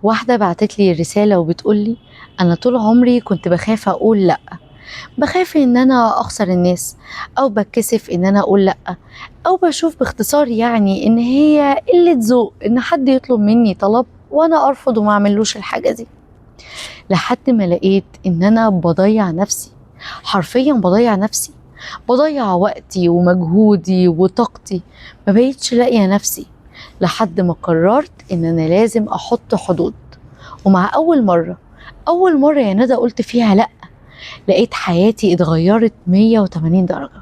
واحدة بعتت لي رسالة وبتقول لي أنا طول عمري كنت بخاف أقول لأ، بخاف إن أنا أخسر الناس، أو بتكسف إن أنا أقول لأ، أو بشوف باختصار يعني إن هي قلة ذوق إن حد يطلب مني طلب وأنا أرفض وما أعملوش الحاجة دي. لحد ما لقيت إن أنا بضيع نفسي، حرفيا بضيع نفسي، بضيع وقتي ومجهودي وطاقتي، ما بقيتش لاقية نفسي. لحد ما قررت إن أنا لازم أحط حدود. ومع أول مرة يا ندى قلت فيها لأ، لقيت حياتي اتغيرت 180 درجة.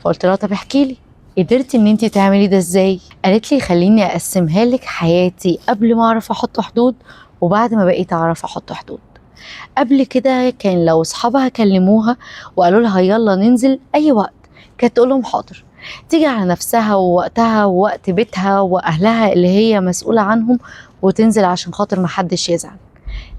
فقلت لها طب احكي لي قدرتي ان انت تعملي ده ازاي؟ قالت لي خليني اقسمها لك، حياتي قبل ما اعرف احط حدود وبعد ما بقيت اعرف احط حدود. قبل كده كان لو اصحابها كلموها وقالوا لها يلا ننزل اي وقت كانت تقول لهم حاضر، تيجي على نفسها ووقتها ووقت بيتها واهلها اللي هي مسؤولة عنهم وتنزل عشان خاطر محدش يزعل.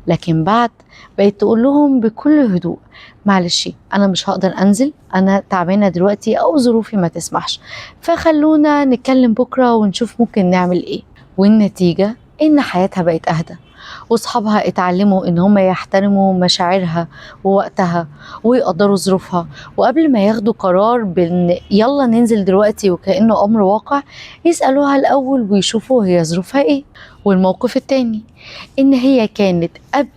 لكن بعد بقيت تقول لهم بكل هدوء معلش انا مش هقدر انزل، انا تعبانة دلوقتي او ظروفي ما تسمحش، فخلونا نتكلم بكره ونشوف ممكن نعمل ايه. والنتيجة ان حياتها بقت اهدى، واصحابها اتعلموا ان هم يحترموا مشاعرها ووقتها ويقدروا ظروفها، وقبل ما ياخدوا قرار بان يلا ننزل دلوقتي وكأنه امر واقع يسألوها الاول ويشوفوا هي ظروفها ايه. والموقف التاني ان هي كانت قبل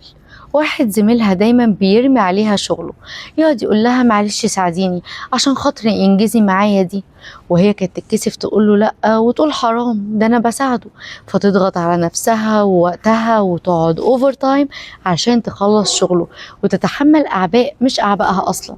واحد زميلها دايما بيرمي عليها شغله، يقعد يقول لها معلش ساعديني عشان خاطري انجزي معايا دي، وهي كانت تتكسف تقول له لا وتقول حرام ده انا بساعده، فتضغط على نفسها ووقتها وتقعد overtime عشان تخلص شغله وتتحمل اعباء مش اعبائها اصلا.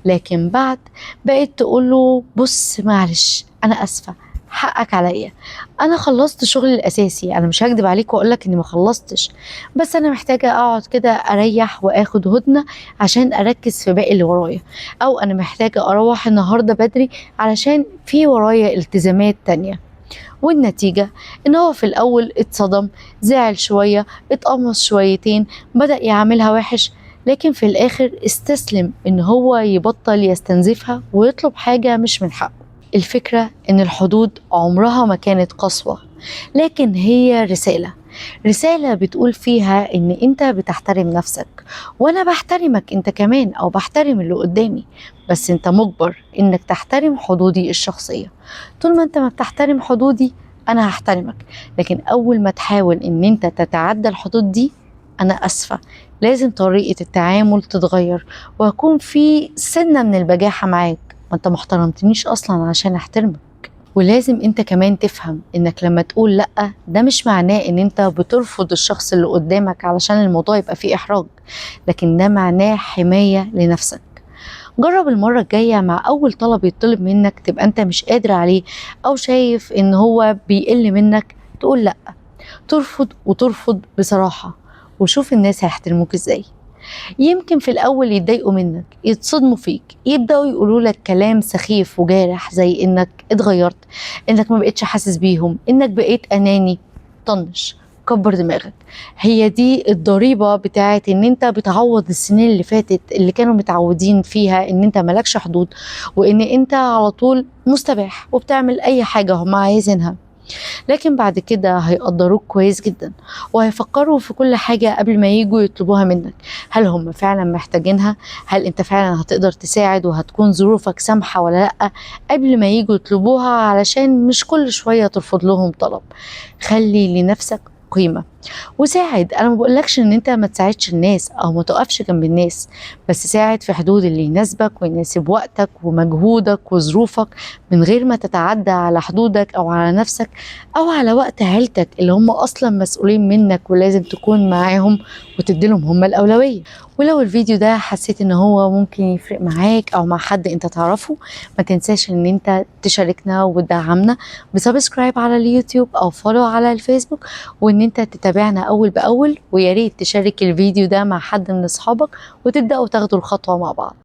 لكن بعد بقت تقول له بص معلش انا اسفه حقك عليا، انا خلصت شغلي الاساسي، انا مش هكدب عليك واقولك اني ما خلصتش، بس انا محتاجه اقعد كده اريح واخد هدنة عشان اركز في باقي اللي ورايا، او انا محتاجه اروح النهارده بدري علشان في ورايا التزامات تانية. والنتيجة ان هو في الاول اتصدم، زعل شوية، اتقمص شويتين، بدأ يعاملها وحش، لكن في الاخر استسلم ان هو يبطل يستنزفها ويطلب حاجة مش من حقه. الفكرة إن الحدود عمرها ما كانت قسوة، لكن هي رسالة، رسالة بتقول فيها إن أنت بتحترم نفسك وأنا بحترمك أنت كمان، أو بحترم اللي قدامي، بس أنت مجبر إنك تحترم حدودي الشخصية. طول ما أنت ما بتحترم حدودي أنا هحترمك، لكن أول ما تحاول إن أنت تتعدى الحدود دي أنا أسفة، لازم طريقة التعامل تتغير وهكون في سنة من البجاحة معاك، ما انت ما احترمتنيش اصلا عشان احترمك. ولازم انت كمان تفهم انك لما تقول لا ده مش معناه ان انت بترفض الشخص اللي قدامك علشان الموضوع يبقى فيه احراج، لكن ده معناه حماية لنفسك. جرب المرة الجاية مع اول طلب يطلب منك تبقى انت مش قادر عليه او شايف ان هو بيقل منك تقول لا، ترفض وترفض بصراحة، وشوف الناس هيحترموك ازاي. يمكن في الأول يتضايقوا منك، يتصدموا فيك، يبدأوا يقولوا لك كلام سخيف وجارح زي إنك اتغيرت، إنك ما بقيتش حاسس بيهم، إنك بقيت أناني. طنش، كبر دماغك. هي دي الضريبة بتاعت إن أنت بتعوض السنين اللي فاتت اللي كانوا متعودين فيها إن أنت مالكش حدود وإن أنت على طول مستباح وبتعمل أي حاجة هم عايزينها. لكن بعد كده هيقدروك كويس جدا وهيفكروا في كل حاجة قبل ما يجوا يطلبوها منك. هل هم فعلا محتاجينها؟ هل انت فعلا هتقدر تساعد وهتكون ظروفك سامحة ولا لأ قبل ما يجوا يطلبوها، علشان مش كل شوية ترفض لهم طلب. خلي لنفسك قيمة وساعد. انا ما بقولكش ان انت ما تساعدش الناس او ما تقفش جنب الناس، بس ساعد في حدود اللي يناسبك ويناسب وقتك ومجهودك وظروفك، من غير ما تتعدى على حدودك او على نفسك او على وقت عيلتك اللي هم اصلا مسؤولين منك ولازم تكون معاهم وتديلهم هم الاولوية. ولو الفيديو ده حسيت ان هو ممكن يفرق معاك او مع حد انت تعرفه، ما تنساش ان انت تشاركنا وتدعمنا ب subscribe على اليوتيوب او follow على الفيسبوك، وان انت تتابعنا اول باول، ويا ريت تشارك الفيديو ده مع حد من اصحابك وتبداوا تاخدوا الخطوة مع بعض.